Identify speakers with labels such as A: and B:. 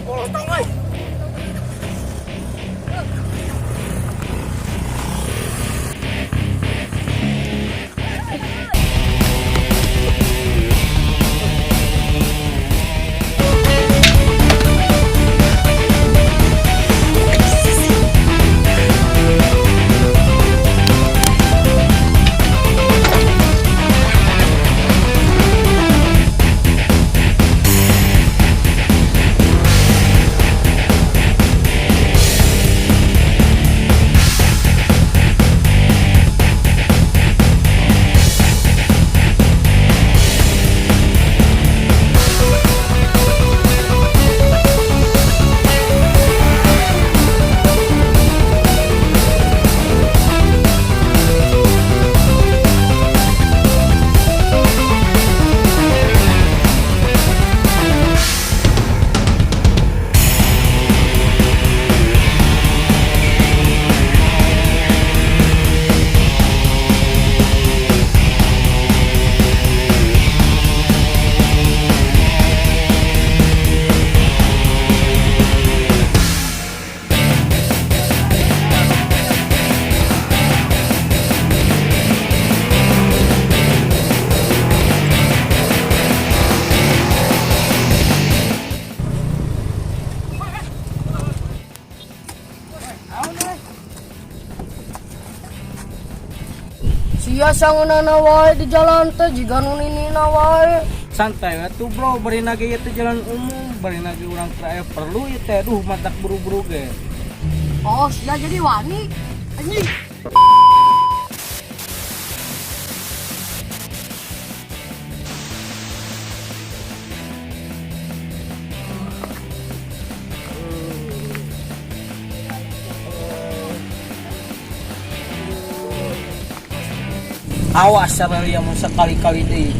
A: Bolos tong euy.
B: Sia sangeunana wae di jalan teh jiga nu ninina wae.
A: Santai atuh, bro, bari ge ieu teh jalan umum, bari ge urang teh aya perlu ieu teh, aduh, matak buru-buru ge.
B: Oh, sia jadi wani. Anjing.
A: Awas sareulia mun sakali-kali deui.